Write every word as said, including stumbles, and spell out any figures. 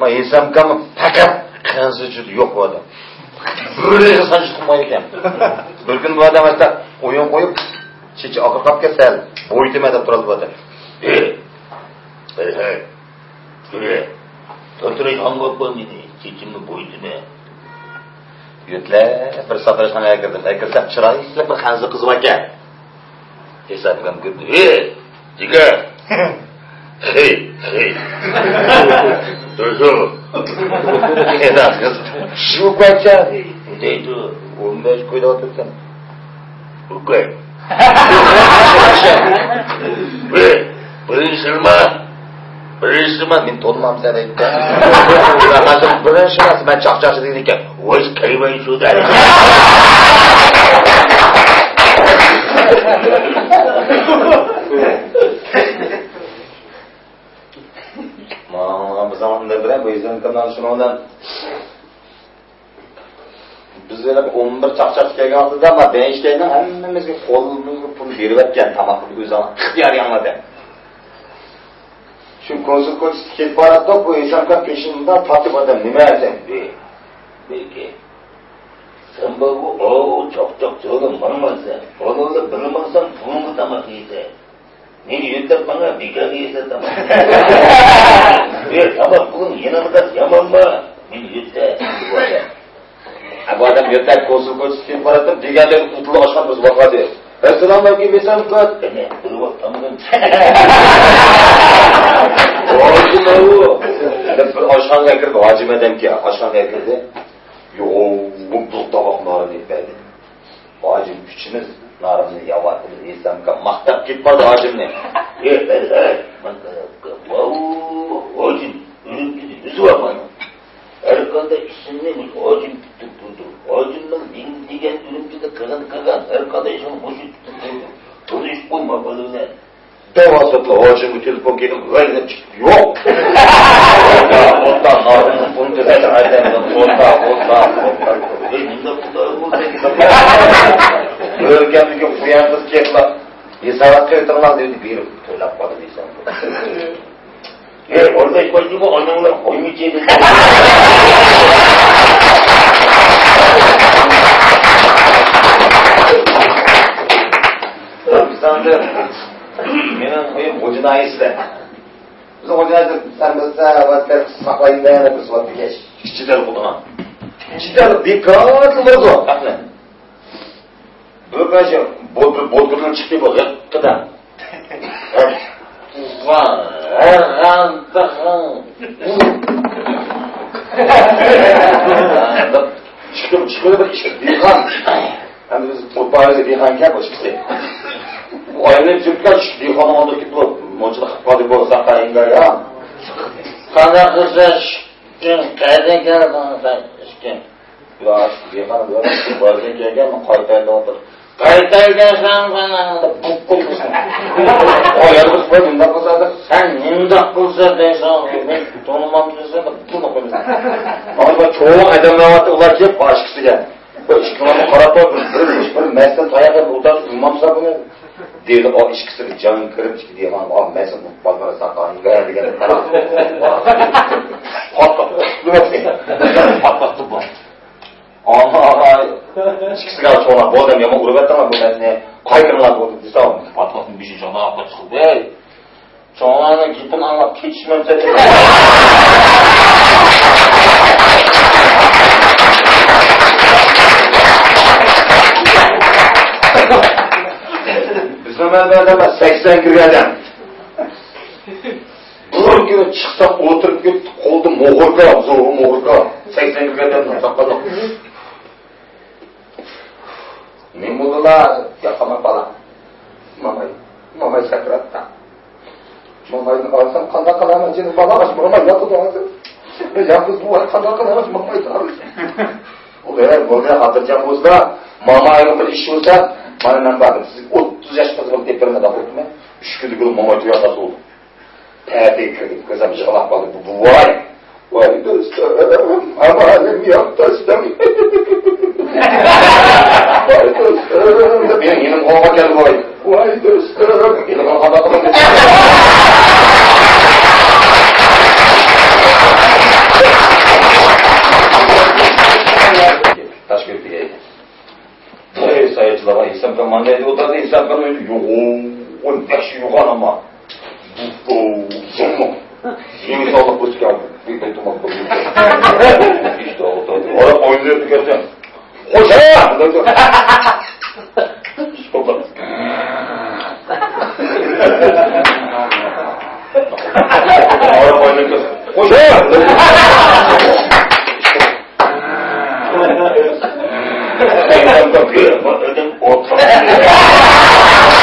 ما ھېسامكاممۇ پەقەت قەنزىچىدە يوق بۇ ئادەم. بىرىگە سانجىتقۇم بار ئىكەن. بىر كۈنى بۇ ئادەم ھەتتا ئويۇن قويۇپ، چېچى ئاقىرقاپ كەتسە، بويىتىمەن دەپ تۇراتتى بۇ ئادەم. ھەي، ھەي، ھەي. تۇرە. تۇرتۇرۇش ئاڭلاپ بار مېنى، چېچىمنى بويىتىمەن. يۆتلە، بىر ساتىراشخانىغا كىردىم. ئەكىرسەم، چىرايلىق بىر خەنزۇ قىز بار ئىكەن. ھېسابكام كۆردى. ھېي، جىگەر! ھېي، ھېي! تۇرسۇن! شۇ قانچە؟ دەيدۇ. ئون بەش كوي دەۋاتىدىكەن. ئۇكاي. ھېي، بىرىنچى سىرما! بىرىنچى سىرما! مەن تونۇمامسەن دەيدۇ. ھازىر بىرىنچى سىرما، مەن چاقچاقچى دەيدىكەن. ۋاي، قەيۋەن شۇ دەيدۇ. ماڭا بىز ئاڭلىدى بىلەن بۇ يۈزۈم كىملەر شۇنىڭ بىلەن بىز ھېلىقى ئون بىر چاقچاقچى كەلگەن ۋاقتىدا، ما، بەش كەلگەن ھەممىمىزگە قولىمىزغا پۇل بېرىۋەتكەن، تاماقنى ئۆزى ئىختىيارىي ئاڭلىدى. شۇ كونسۇل كوچىسىدا كېتىپ باراتتۇق، بۇ ھېسامكام پېشىمىزدىن تارتىپ ئادەم، نېمە دېسەم، بېكى، سەن بارغۇ، ئاۋۇ چاقچاقچىلارغا ماڭمايسەن، ئۇلارغا بىللە ماڭساڭ پۇلۇڭغا تاماق يەيسەن. مېنى يۆتەپ ماڭا بىكارغا يېسە تاماق. ئى، تاماق پۇلۇڭ يېنىڭدا يامانما؟ مېنى يۆتە. بۇ ئادەم يۆتەپ كونسۇل كوچىسىدىن باراتتىم، دېگەندەك ئۇدۇللا ئاشخانا بىز باقادى. ئەسسالامۇئەلەيكۇم، ئېسەنمىكەن؟ قېنى، بىر ۋاق تامىقىم. ۋاي، نېمە ئۇ؟ دەپ بىر ئاشخانىغا كىردى، ھاجىم ئادەمكەن، ئاشخانىغا كىردى. يوغان بىر تاماق ناننى بەردى. ھاجىم ئۈچىمىز ناننى يەۋاتىمىز، ھېسامكام ماختاپ كېتىپ بارىدۇ ھاجىمنى. ئى، ئەي، ئەي، مانا، ۋاۋ، ھاجىم، ئۈرۈمچىدە يۈزى بار مانا. ھەر قانداق ئىشىمنى مۇشۇ ھاجىم پۈتتۈرۈپ تۇرىدۇ. ھاجىمنىڭ نېمە دېگەن ئۈرۈمچىدە قىلغان، قىلغان، ھەر قانداق ئىشىڭنى مۇشۇ پۈتتۈرۈپ تۇرىدۇ. تونۇشۇپ قويما بۇلار بىلەن. دەۋاتىپلا ھاجىمغا تېلېفون كېلىپ، ۋەي دەپ چىقىپتۇ، يوق. ئوتتا، ئوتتا، نارىننىڭ پۇلىنى تۆلەش ئادەمنىڭ ئوتتا، ئوتتا، ئوتتا. ئى، نېمە پۇللار بۇ؟ ئۆلگەندىن كېيىن قۇيان قىز كېلىپلا، ھېسابات قىلىۋېتىڭلار دېدى، بېرىپ تۆلەپ قالدى دېسەم. ئى، ئوردا ئىككىنچى بۇ ئاناڭلار قويمىچى دېدى. بىز ئاندىن مېنىڭ ئۆيۈم غوجا ناھىيەسىدە. بىزنىڭ غوجا ناھىيەسىدە سەن بىلسە، ۋەتكەن ساقلايدىغان بىر سوۋات بېكەش. ئىچىدە بولىدىغان. ئىچىدە بىكار بولىدۇ. ئەقلەن. بىر قانچە بودكىدىن چىقتى بۇ غىققىدە. چىقىپ، چىقىپ بىر ئىككى دېھقان. ئەمدى بىز ئوتبارىمىزدا دېھقانكەن بۇ ئىككىسى. بۇ ئايلىنىپ يۈرۈپلا ئىككى دېھقاننىڭ ئالدىغا كېلىپ، مۇنچىلىق قىلىپ قالدى بۇ ساقايىڭغا يا. قانداق قىلسا ئىككىن، قەيەردىن كەلدىڭ سەن ئىككىن؟ يا، دېھقان، بازاردىن كەلگەن، قايتايدىغان بىر. قايتايدىغان سەن مانا بۇققۇل قىلساڭ. ئۇ يەردە قىلسا، مۇنداق قىلسا، سەن مۇنداق قىلسا دەيسەن، مەن تونۇمامسىز دەپ بۇنى قىلىسەن. مانا بۇ چوڭ ئادەم راۋاتى ئۇلار كېلىپ باشقىسىگە. بۇ ئىككىڭلارنى قاراپ تۇر، بىر، بىر، بىر مەسىلە تاياق يەپ ئولتۇرۇپ ئۇرمامسىلەر بۇنى؟ دېدى، ئۇ ئىككىسىگە جان كىرىپ، ئىككى دېگەن، ئا، مەسىلە بۇ بالىلار ساقايىنغا دېگەن قاراپ. پاتلاپ، پاتلاپ، پاتلاپ. ئانا، ئىككىسىگە چوڭلار، بۇ ئادەم يامان ئۇرۇۋەتتىڭلار بۇ مەسىلىنى. قايتۇرۇڭلار بۇ دېسە، پاتلاپتىن بېشى جاناققا چىقىپ، ھەي! چوڭلارنىڭ گېپىنى ئاڭلاپ كېتىشمەمسەن. بىزنىڭ مەنبەدە سەكسەن كىرگەن ئادەم. بىر كۈنى چىقساق ئولتۇرۇپ كېتىپ، قولدا موغۇركا، زورغا موغۇركا. سەكسەن كىرگەن ئادەم ساقاللىق. نېمە بولدىلا؟ ياقىما بالا. ماماي، ماماي سەكراتتا. ماماينى ئالسام قانداق قىلارمەن؟ جېنىم بالا، ماماي ياتىدۇ ھازىر. يالغۇز بوۋاي قانداق قىلارمەن؟ ماماي تارىق. ئۇ بولدى، خاتىرجەم بولسا، مامايغا بىر ئىش بولسا، مانا مەن باردىم. سىزگە ئوتتۇز ياش قىز بولۇپ دەپ بېرىمەن دەپ قويۇپتىمەن. ئۈچ كۈندە بىر ماماي تويغا بولدى. پەتىگە كىردىم، كۆزۈم يىغلاپ قالدى. بۇ بوۋاي. ۋاي دوستۇم، ئامالىم يوق دوستۇم. ۋاي دوستۇم. مېنىڭ يېنىمغا ئوغا كەلدى بوۋاي. ۋاي دوستۇم. يېنىمغا قانداق قىلدىم؟ ئەشۇ يوغان ئەمما. بۇ، بۇ، زۇڭمۇ. يېڭى ساغلىق بولسا كەڭ. بىر بېتىمال بىر يىل. ئىشتە ئولتۇردى. ئارا ئوينىۋېرىپ كەتسەم. خوش ھە! خوش ھە!